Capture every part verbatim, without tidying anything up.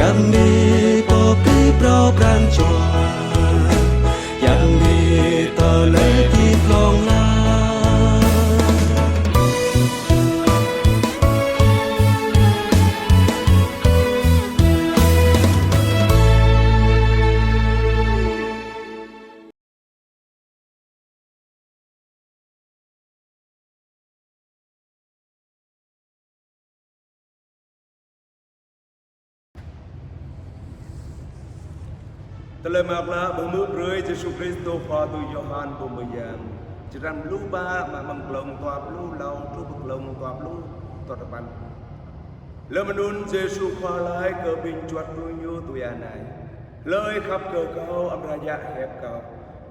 Yang ni pơpĭ phrâo pran jua, yang ni tơlơi hơdip hlŏng lar. Tơlơi mơak klă pơhmư̆ brơi Yêsu Kristô Khua tui Yôhan pô mơyang. Črăn pluh pă, mă mơ̆ng glông dua pluh klâo truh pơ glông dua pluh duapăn. Lơm anŭn Yêsu Khua laĭ kơ ƀing čuăt tui Ñu tui anai: Hlơi khăp kơ Kâo amra djă hiăp Kâo,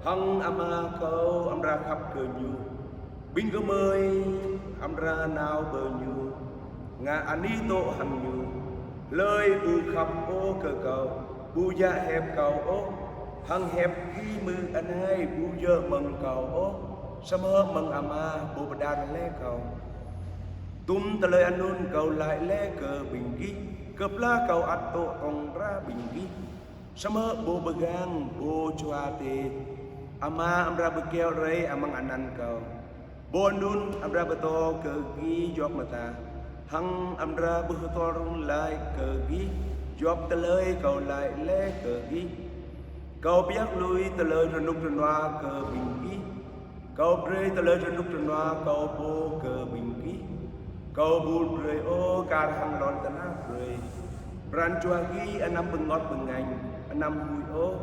hăng Ama Kâo amra khăp kơ ñu. Ƀing gơmơi amra nao pơ ñu, ngă anih dŏ hăng ñu. Hlơi ƀu khăp ôh kơ Kâo, ƀu djă hiăp Kâo ôh, hăng hiăp gih hmư̆ anai ƀu djơ̆ mơ̆ng Kâo ôh, samơ̆ mơ̆ng Ama pô pơđar laih Kâo. Tum tơlơi anŭn Kâo laĭ laih kơ ƀing gih, kơplah Kâo ăt dŏ tŏng dra ƀing gih. Samơ̆ Pô Pơgang, Pô Jua Adai, Ama amra pơkiaŏ rai amăng anăn Kâo, Pô anŭn amra pơtô kơ gih djŏp mơta, hăng amra pơhơdơr laĭ kơ gih djŏp tơlơi Kâo laĭ laih kơ gih. Kâo pioh lui tơlơi rơnŭk rơnua kơ ƀing gih. Kâo brơi tơlơi rơnŭk rơnua Kâo pô kơ ƀing gih. Kâo ƀu brơi ôh kar hăng lŏn tơnah brơi. Pran jua gih anăm bơngot bơngañ, anăm huĭ ôh.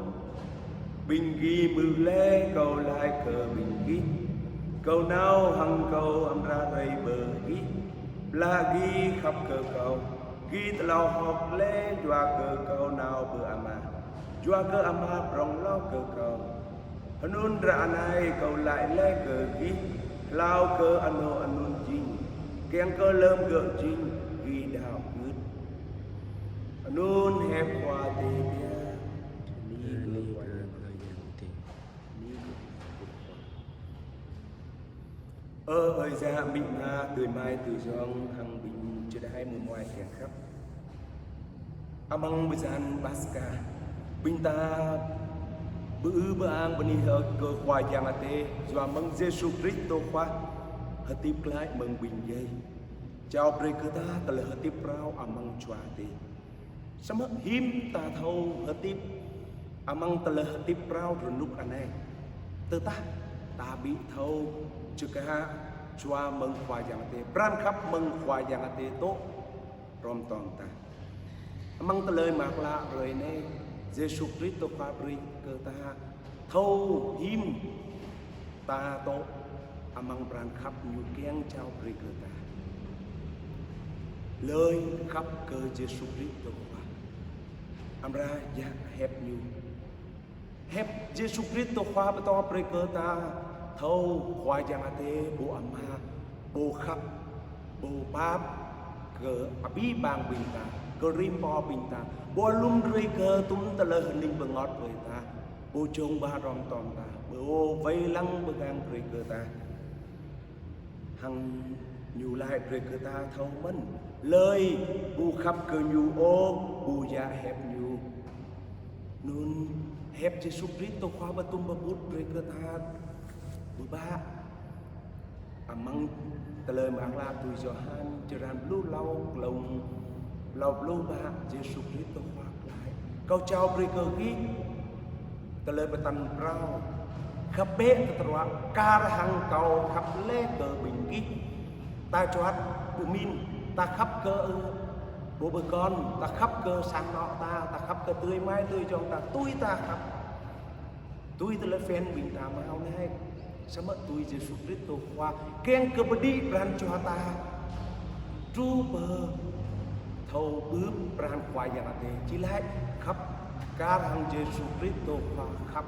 Ƀing gih hmư̆ laih Kâo laĭ kơ ƀing gih: Kâo nao hăng Kâo amra rai pơ gih. Blah gih khăp kơ Kâo, gih tơlâo hơ̆k laih yua kơ Kâo nao pơ Ama, yua kơ Ama prŏng hloh kơ Kâo. Anŭn ră anai Kâo laĭ laih kơ gih, hlâo kơ anŏ anŭn jing, kiăng kơ lơm gơ̆ jing, gih đaŏ gưt. Anŭn hiăp Khua Adai biă. Bơni kơ Khua Yang. Ơ ơi yă, amĭ ama, adơi amai adơi ayŏng, hăng ƀing čơđai mơmuai kiăng khăp. Amăng bơyan Paskha, ƀing ta bơư bơang bơni hơơč kơ Khua Yang Adai, yua mơ̆ng Yêsu Kristô Khua hơdip glaĭ mơ̆ng ƀing djai, jao brơi kơ ta tơlơi hơdip phrâo amăng Jua Adai. Samơ̆ hiư̆m ta thâo hơdip amăng tơlơi hơdip phrâo rơnŭk anai? Tơdah ta ƀu thâo čơkă jua mơ̆ng Khua Yang Adai, pran khăp mơ̆ng Khua Yang Adai dŏ hrŏm tŏng ta. Amăng tơlơi mơak klă hrơi anai, Yêsu Kristô Khua brơi kơ ta thâo hiư̆m ta dŏ amăng pran khăp Ñu kiăng jao brơi kơ ta. Hlơi khăp kơ Yêsu Kristô Khua amra djă hiăp Ñu. Hiăp Yêsu Kristô Khua pơtô brơi kơ ta thâo Khua Yang Adai, Pô Ama, Pô khăp, Pô pap kơ abih bang ƀing ta, kơ rĭm pô ƀing ta, Pô lŏm rai kơ tum tơlơi hơning bơngot brơi ta, Pô čong ba hrŏm tŏng ta, Pô wai lăng pơgang brơi kơ ta. Hăng Ñu laĭ brơi kơ ta thâo mơ̆n: Hlơi ƀu khăp kơ Ñu ôh, ƀu djă hiăp Ñu. Anŭn hiăp Yêsu Kristô Khua pơtum pơƀut brơi kơ ta pơpă. Amăng tơlơi mơak klă tui Yôhan, črăn pluh klâo, glông klâo pluh pă, Yêsu Kristô Khua laĭ: Kâo jao brơi kơ gih tơlơi pơtăn phrâo, khăp bĕ tơdruă kar hăng Kâo khăp laih kơ ƀing gih. Ta juăt pơmĭn, ta khăp kơ pô pơkŏn, ta khăp kơ sang anŏ ta, ta khăp kơ adơi amai adơi ayŏng ta, tui ta khăp. Tui tơlơi phiăn ƀing ta hmâo anai, samơ̆ tui Yêsu Kristô Khua kiăng kơ pơđĭ pran jua ta truh pơ thâo bưp pran Khua Yang Adai, či laĭ khăp kar hăng Yêsu Kristô Khua khăp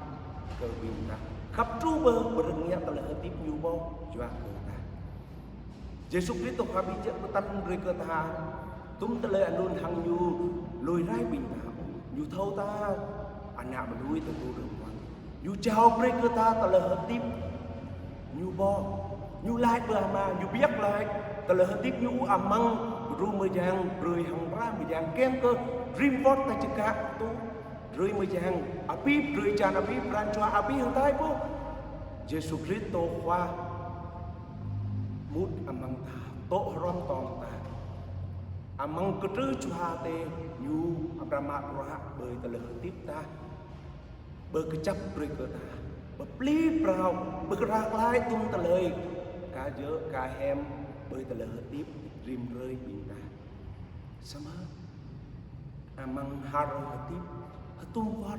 kơ ƀing ta. Khăp truh pơ pơrơngiă tơlơi hơdip Ñu pô yua kơ ta. Yêsu Kristô Khua ƀu djơ̆ pơtăn brơi kơ ta tum tơlơi anŭn hăng Ñu lui rai ƀing ta. Ñu thâo ta ană mơnuih tơdu rơmang. Ñu jao brơi kơ ta tơlơi hơdip Ñu pô. Ñu laĭ pơ Ama, Ñu biă laĭ tơlơi hơdip Ñu amăng rĭm mơyang, brơi hăng rĭm mơyang kiăng kơ Rĭm wơ̆t ta čơkă tŭ, drơi mơyang abih, drơi jăn abih, pran jua abih hơtai pô. Yêsu Kristô Khua mŭt amăng ta, dŏ hrŏm tom ta. Amăng kơtrư jua tê ñu amra mă bruă ƀơi tơlơi hơdip ta. Ƀơi kơjăp brơi kơ ta. Pơplih phrâo, pơkra glaĭ tŭm tơlơi. Ka djơ̆, ka hiam, ƀơi tơlơi hơdip rĭm hrơi ƀing ta. Samơ̆ amăng hrơi hơdip, hơdôm wơ̆t.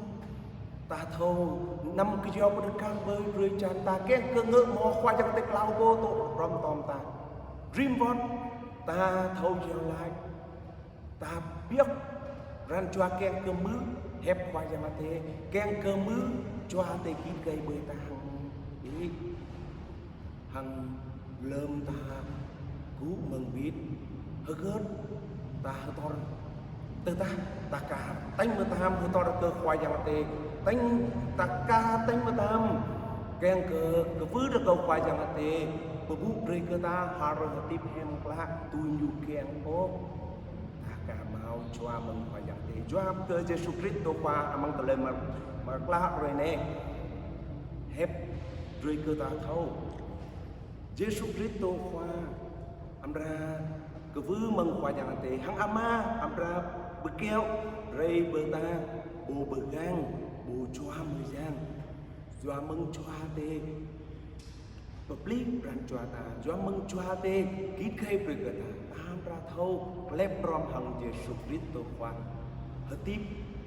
Ta thâo, năm kơyâo pơdơkăng ƀơi drơi jăn ta, kiăng kơ ngă mơ̆ Khua Yang Adai klâo pô dŏ hrŏm tom ta. Rĭm wơ̆t, ta thâo iâu laĭ. Ta pioh pran jua kiăng kơ hmư̆ hiăp Khua Yang Adai, kiăng kơ hmư̆ jua tê git gai ƀơi ta hăng ƀĭ. Hăng lơ̆m ta gŭ mơ̆ng ƀĭ, hơgĕt ta hơdơr. Tơdah ta ka tañ mơtam hơdơr kơ Khua Yang Adai, tañ, ta ka tañ mơtam, kiăng kơ, kơ wơ̆t rơkâo Khua Yang Adai pơƀuh brơi kơ ta hrơi hơdip hiam klă tui ñu kiăng ôh. Ta ka hmâo jua mơ̆ng Khua Yang Adai. Jua kơ Yêsu Kristô Khua amăng tơlơi mơak, mơak klă hrơi anai. Hiăp brơi kơ ta thâo. Yêsu Kristô Khua amra kơ wơ̆t mơ̆ng Khua Yang Adai. Hăng Ama amra pơkiaŏ brơi ƀơi ta pô pơgang, pô jua mơyang. Jua mơ̆ng jua tê pơplih pran jua ta, jua mơ̆ng jua tê git gai brơi kơ ta. Ta amra thâo klep hrŏm hăng Yêsu Kristô Khua. Hơdip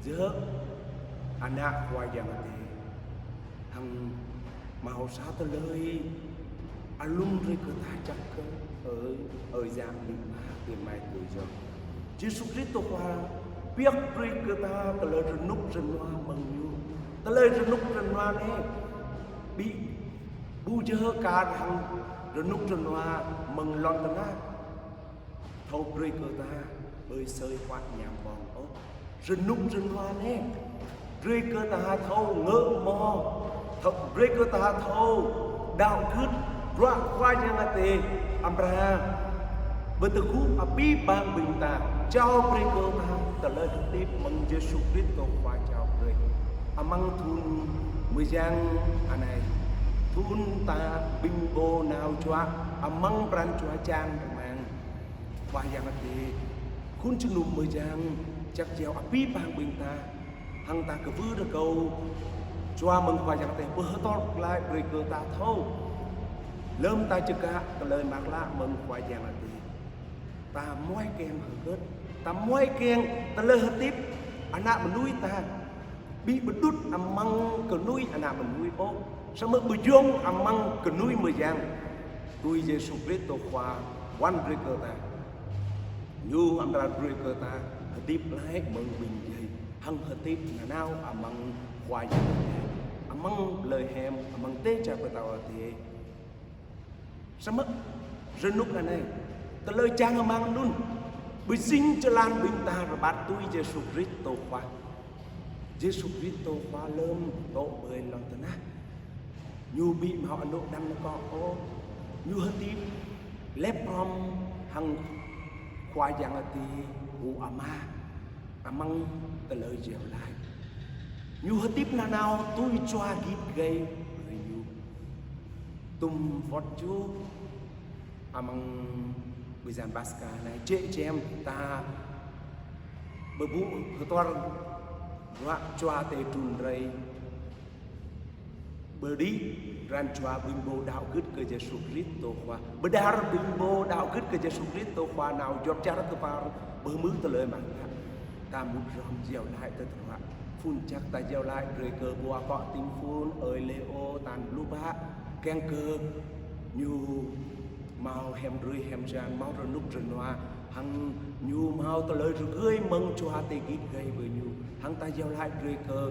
djơ̆ ană Khua Yang Adai. Hăng hmâo sa tơlơi alum brơi kơ ta čăk kơ, ơ, ơ, yang ƀĭ mă, ƀĭ mai tui yơh. Yêsu Kristô Khua pioh brơi kơ ta tơlơi rơnŭk rơnua mơ̆ng ñu. Tơlơi rơnŭk rơnua anai ƀu, ƀu djơ̆ kar hăng rơnŭk rơnua mơ̆ng lŏn tơnah thâo brơi kơ ta ƀơi asơi huă ñam ƀơ̆ng ôh. Rơnŭk rơnua anai brơi kơ ta thâo ngă mơ̆, thâo, brơi kơ ta thâo đaŏ gưt bruă Khua Yang Adai amra pơtơgŭ abih bang ƀing ta, jao brơi kơ ta tơlơi hơdip mơ̆ng Yêsu Kristô Khua jao brơi. Amăng thun mơyang anai, thun ta ƀing pô nao jua amăng pran jua čang rơmang. Khua Yang Adai, khul jơnum mơyang, čăk jao abih bang ƀing ta, hăng ta kơ wơ̆t rơkâo jua mơ̆ng Khua Yang Adai pơhơdơr glaĭ brơi kơ ta thâo. Lơ̆m ta čơkă tơlơi mơak klă mơ̆ng Khua Yang Adai, ta muai kiăng hơgĕt, ta muai kiăng tơlơi hơdip ană mơnuih ta ƀu pơđŭt amăng kơnuih ană mơnuih ôh, samơ̆ pơjŏng amăng kơnuih mơyang. Tui Yêsu Kristô Khua wăn brơi kơ ta. Ñu amra brơi kơ ta hơdip glaĭ mơ̆ng ƀing djai, hăng hơdip nanao amăng Khua Yang Adai, amăng tơlơi hiam, amăng dêh čar pơtao Adai. Samơ̆ rơnŭk anai, tơlơi čang rơmang anŭn pơjing jơlan ƀing ta rơbat tui Yêsu Kristô Khua. Yêsu Kristô Khua lơ̆m dŏ ƀơi lŏn tơnah, ñu ƀu hmâo anŏ đăm nao kơ ôh, ñu hơdip klep hrŏm hăng Khua Yang Adai pô Ama. Amăng tơlơi iâu laĭ, ñu hơdip nanao tui jua git gai brơi ñu. Tŭm wơ̆t ču amăng bơyan Paskha anai, jĕ jĕm ta pơƀuh hơdơr bruă jua tê trun rai. Pơđĭ pran jua ƀing pô đaŏ gưt kơ Yêsu Kristô Khua. Pơđar ƀing pô đaŏ gưt kơ Yêsu Kristô Khua nao jŏt čar tơpar pơhmư̆ tơlơi mơak klă. Ta mŭt hrŏm iâu laĭ tơdruă. Phŭn čăk ta iâu laĭ brơi kơ pô akŏ Tinh Phun, ơi Lêô, tan lu bă, kiăng kơ ñu hmâo hiam drơi hiam jan, hmâo rơnŭk rơnua, hăng ñu hmâo tơlơi rơgơi mơ̆ng jua tê git gai brơi ñu. Hăng ta iâu laĭ brơi kơ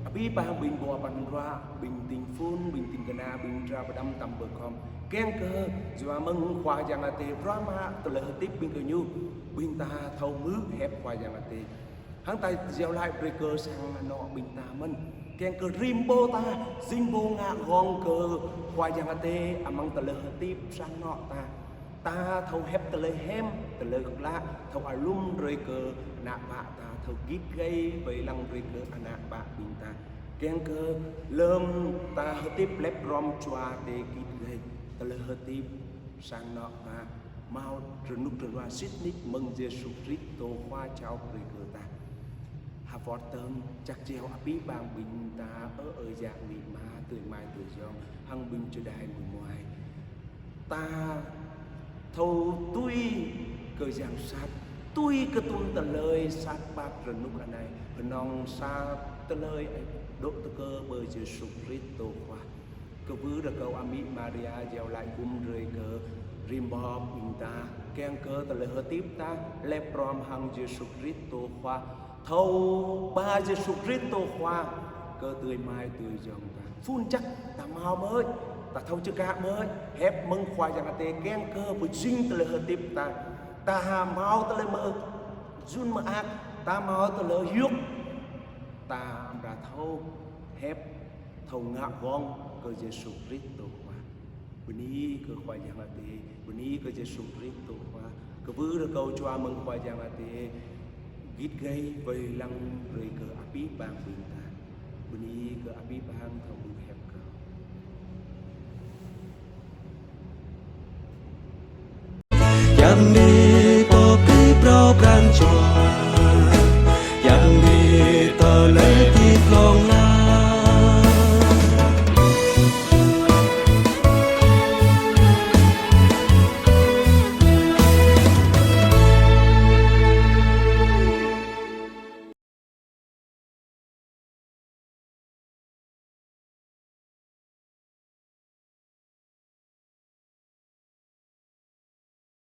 abih bang ƀing pô pơpă bruă, ƀing Tinh Phun, ƀing Tinh Kơna, ƀing dra pơđăm tăm pơkhŏm. Kiăng kơ jua mơ̆ng Khua Yang Adai pơrăm mă tơlơi hơdip ƀing gơñu, ƀing ta thâo hmư̆ hiăp Khua Yang Adai. Hăng ta iâu laĭ brơi kơ sang anŏ ƀing ta mơ̆n. Kiăng kơ rĭm pô ta jing pô ngă gơ̆ng kơ Khua Yang Adai amăng tơlơi hơdip sang anŏ ta. Ta thâo hiăp tơlơi hiam, tơlơi klă, thâo alum brơi kơ ană bă ta, thâo git gai wai lăng brơi kơ ană bă ƀing ta. Kiăng kơ lơm ta hơdip lĕp hrŏm Jua Adai git gai, tơlơi hơdip sang anŏ ta hmâo rơnŭk rơnua sĭt nik mơ̆ng Yêsu Kristô Khua jao brơi kơ ta. Ha pơtơ̆ng, čăk jeo abih bang ƀing ta, ơ, ơi yă amĭ ama, adơi amai adơi ayŏng, hăng ƀing čơđai mơmuai. Ta thâo tui kơ yang sat, tui kơ tŭm tơlơi sat pap rơnŭk anai, hơnơ̆ng sa tơlơi dŏ tơkơ ƀơi Yêsu Kristô Khua. Kơwưh rơkâo amĭ Maria iâu laĭ gum drơi kơ rĭm boh ƀing ta, kiăng kơ tơlơi hơdip ta lĕp hrŏm hăng Yêsu Kristô Khua, thâo ba Yêsu Kristô Khua kơ adơi amai adơi ayŏng ta. Phun čăk ta hmâo mơ̆, ta thâo čơkă mơ̆, hiăp mơ̆ng Khua Yang Adai kiăng kơ pơjing tơlơi hơdip ta. Ta hmâo tơlơi mơak, jun mơak, ta hmâo tơlơi yŭk, ta amra thâo hiăp, thâo ngă wơ̆ng kơ Yêsu Kristô Khua. Bơni kơ Khua Yang Adai, bơni kơ Yêsu Kristô Khua. Kơwưh rơkâo Jua mơ̆ng Khua Yang Adai git gai wai lăng brơi kơ abih bang ƀing ta. Bơni kơ abih bang thâo ƀuh hiăp kâo. Yang